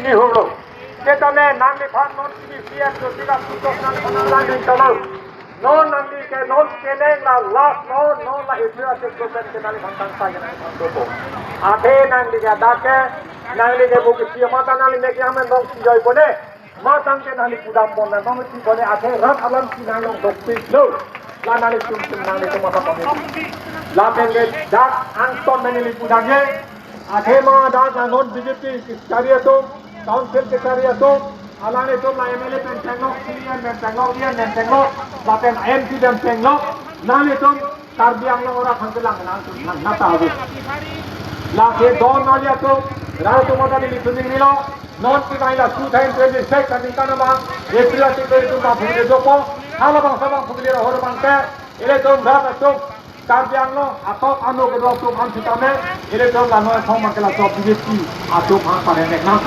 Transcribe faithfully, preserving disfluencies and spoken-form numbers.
Ihurlo. Setame nangliphan non P D C M Jyotika Putok nang nang nang nang talo. Non nangli ke non keneng la last non non la April atik dosen ke nangliphan tangsa ke nangliphan dopo. Athe nangli ke dak ke nangli ke bukit siya mata nangli mek yang men dong si joy pone. Matang ke nangli pudam pon nang dong si pone athe rat alam si nang long dok pik lo. La nanglitum tum nanglitum mata pon. Lapen ke dak angton nanglitum pudam ye. Athema dak nang non B J P kachari atum, council kachari atum, alanglitum la M L A pen tenglok, C E M pen tenglok, E M pen tenglok, lapen M P pen tenglok, nanglitum Karbi Anglong ora khangkelang nang nang nata abu. Lake don nali atum, rai atum ada nelitum ning nilo, non ki maila two thousand twenty-six aningkan ama, April atik ilitum ma bhumile dopo, halabangso abang bhumile rohor abang ke, ilitum rat atum, Karbi Anglong atok ano kedua atum an sitame, ilitum lano esong mangkela so B J P atum an parenek nang.